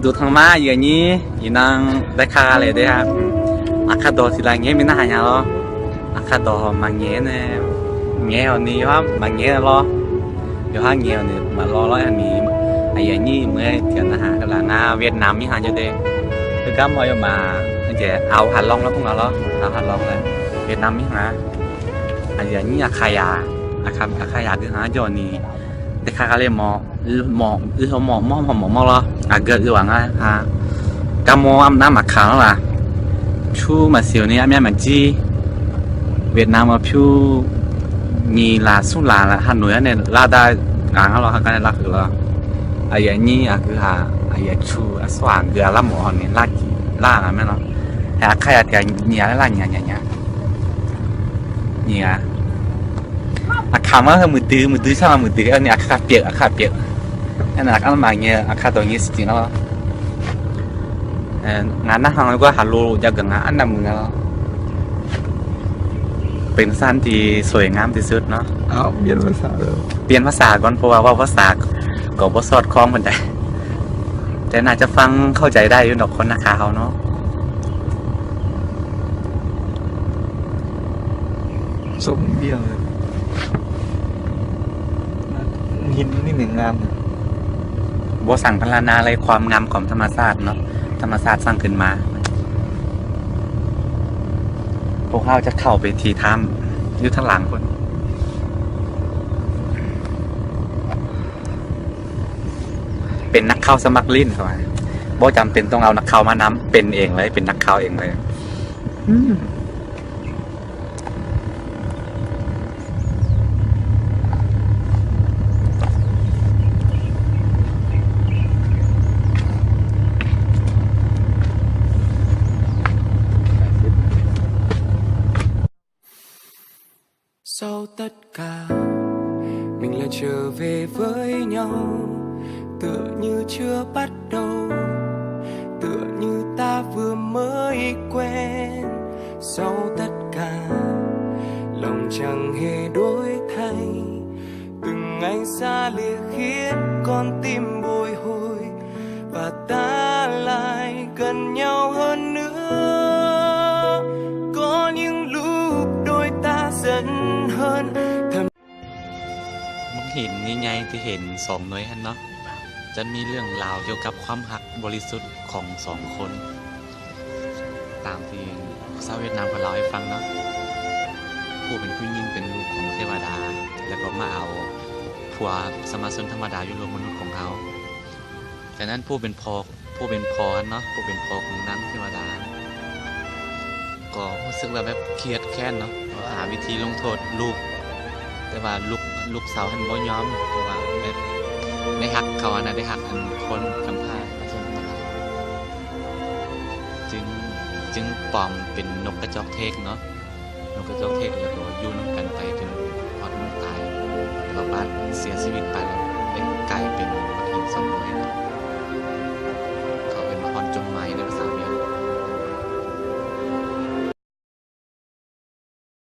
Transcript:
Dù thằng má giờ nhí, ý năng đại khái là đấy ha. À, khá đó thì là nghe mình nói hàng nhà lo. À, khá đó mà nghe nè. Nghe hòn ní ha, mà nghe lo. Yo ha nghe hòn ní mà lo lo hòn ní. À, giờ nhí mới tiền là ha, là Nga Việt Nam mi ha cho đấy. Cái cắm mà yo mà, cái ao Hà Long nó cũng là lo. Ao Hà Long là Việt Nam mi ha. À, giờ nhí à khai à. À khai, à khai à cứ ha cho ní. Đại khái là mỏ, mỏ, ư mỏ, mỏ, mỏ, mỏ, mỏ lo. À, gờ ư vắng à, ha. Cà mỏ ăn nắm mà khá là. Chu mà xíu ní ăn miếng mà chi. Việt Nam mà phiu nhì là, xu là, là Hà Nội này, là đa, à, lo, ha, cái này là cứ lo. À, giờ nhí, à, cứ ha, à, giờ chu, à, xóa, gờ là mỏ này, là chi, là, là mẹ nó. Ha, khai à, cái nhì là, là nhì, nhì, nhì. Nhì à. ອາຄາມາຄືມືຕື້ ມືຕື້ຊາມາມືຕື້ ອັນນີ້ອາຄາປຽກ ອາຄາປຽກ ອັນນັ້ນອາມາເງຍ ອາຄາໂຕເງຍຊິຈິງເນາະ. ເອີ ງານນະເຮົາກວ່າຫາໂລຢາກກັນງານອັນນຳເນາະ ເປັນສະຖານທີ່ສວຍງາມທີ່ສຸດເນາະ. ອ້າວ ປ່ຽນພາສາເລີຍ ປ່ຽນພາສາກ່ອນ ເພາະວ່າເວົ້າພາສາກໍບໍ່ສອດຄ່ອງປານໃດ ແຕ່ໜ້າຈະຟັງເຂົ້າໃຈໄດ້ຢູ່ດອກ ຄົນນາຄາເຮົາເນາະ. ຊົມວຽວເລີຍ ຫີນນີ້ແມ່ນງາມ ບໍ່ສັງພາລະນາເລີຍ ຄວາມງາມຂອງທຳມະຊາດເນາະ ທຳມະຊາດສ້າງຂຶ້ນມາ. ພວກເຮົາຈະເຂົ້າໄປທີ່ຖ້ຳຢູ່ທາງຫຼັງພຸ້ນ ເປັນນັກຂ່າວສະໝັກຫຼິ້ນເຂົາວ່າ ບໍ່ຈຳເປັນຕ້ອງເອົານັກຂ່າວມານຳ ເປັນເອງເລີຍ ເປັນນັກຂ່າວເອງເລີຍ. ອືມ Sau tất cả, mình lại trở về với nhau, tựa như chưa bắt đầu, tựa như ta vừa mới quen. Sau tất cả, lòng chẳng hề đổi thay, từng ngày xa lìa khiến con tim bồi hồi. Và ta lại gần nhau hơn nữa. Có những lúc đôi ta dần hơn, thậm ບັກຫີນໃຫຍ່ໆທີ່ເຫັນສອງໜ່ວຍຫັ້ນເນາະ ຈະມີເລື່ອງລາວກ່ຽວກັບຄວາມຮັກບໍລິສຸດຂອງສອງຄົນ ຕາມທີ່ຊາວຫວຽດນາມເຂົາເລົ່າໃຫ້ຟັງເນາະ. ຜູ້ເປັນຜູ້ຍິງເປັນລູກຂອງເທວະດາ ແລ້ວກໍມາເອົາຜົວສາມະຊົນທຳມະດາຢູ່ໂລກມະນຸດຂອງເຮົາ. ຈາກນັ້ນຜູ້ເປັນພໍ່ ຜູ້ເປັນພໍ່ຫັ້ນເນາະ ຜູ້ເປັນພໍ່ຂອງນາງເທວະດາ ກໍຮູ້ສຶກວ່າແບບຄຽດແຄ້ນເນາະ ຫາວິທີລົງໂທດລູກ ແຕ່ວ່າລູກ ລູກສາວຫັ້ນບໍ່ຍອມ ເພາະວ່າແບບໄດ້ຮັກເຂົາຫັ້ນນະ ໄດ້ຮັກອັນຄົນກຳພ້າປະຊາຊົນທຳມະດາ ຈຶ່ງ ຈຶ່ງປອມເປັນນົກກະຈອກເທກເນາະ. ນົກກະຈອກເທກ ແລ້ວກໍຢູ່ນຳກັນໄປຈົນຮອດມື້ຕາຍ ແລ້ວກໍບາດເສຍຊີວິດໄປ